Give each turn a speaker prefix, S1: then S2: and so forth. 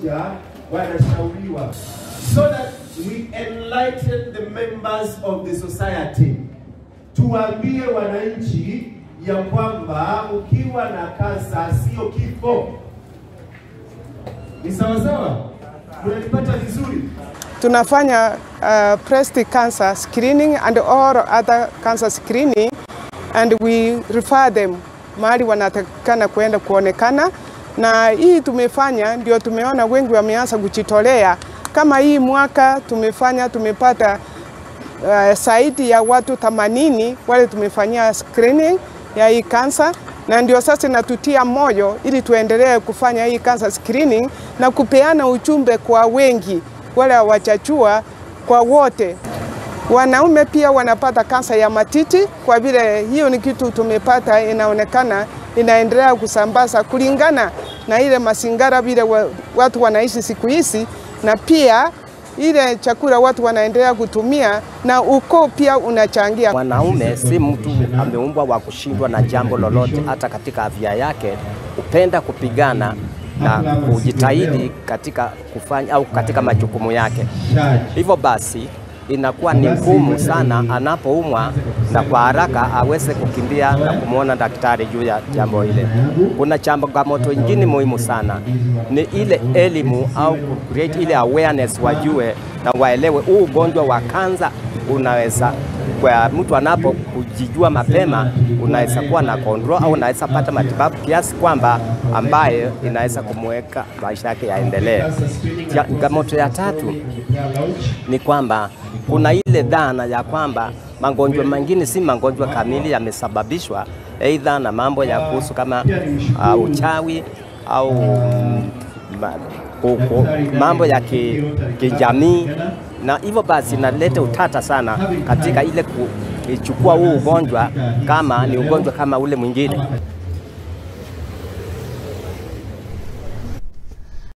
S1: Wagonja wanashauriwa
S2: so that we enlighten the members of the society.
S1: Tuambie wananchi ya kwamba ukiwa na kansa sio kifo. Ni sawa sawa? Mnanipata vizuri?
S3: Tunafanya breast cancer screening and all other cancer screening, and we refer them mahali wanatakikana kuenda kuonekana. Na hii tumefanya ndio tumeona wengi wameanza kujitolea. Kama hii mwaka tumefanya, tumepata zaidi ya watu 80 wale tumefanyia screening ya hii kansa, na ndio sasa inatutia moyo ili tuendelee kufanya hii cancer screening na kupeana ujumbe kwa wengi wale hawajajua, kwa wote. Wanaume pia wanapata kansa ya matiti, kwa vile hiyo ni kitu tumepata inaonekana inaendelea kusambaza kulingana na ile mazingara vile watu wanaishi siku hizi, na pia ile chakula watu wanaendelea kutumia, na ukoo pia unachangia.
S4: Mwanaume si mtu ameumbwa wa kushindwa na jambo lolote, hata katika afya yake upenda kupigana na kujitahidi katika kufanya au katika majukumu yake. Hivyo basi inakuwa ni ngumu sana anapoumwa na kwa haraka aweze kukimbia na kumuona daktari juu ya jambo ile. Kuna changamoto nyingine muhimu sana ni ile elimu au create ile awareness, wajue na waelewe huu ugonjwa wa kansa unaweza, kwa mtu anapokujijua mapema unaweza kuwa na control au unaweza pata matibabu kiasi kwamba ambaye inaweza kumweka maisha yake yaendelee. Changamoto ya tatu ni kwamba kuna ile dhana ya kwamba magonjwa mengine si magonjwa kamili, yamesababishwa aidha na mambo ya kuhusu kama uchawi au mambo ya kijamii, na hivyo basi inaleta utata sana katika ile kuchukua huu ugonjwa kama ni ugonjwa kama ule mwingine.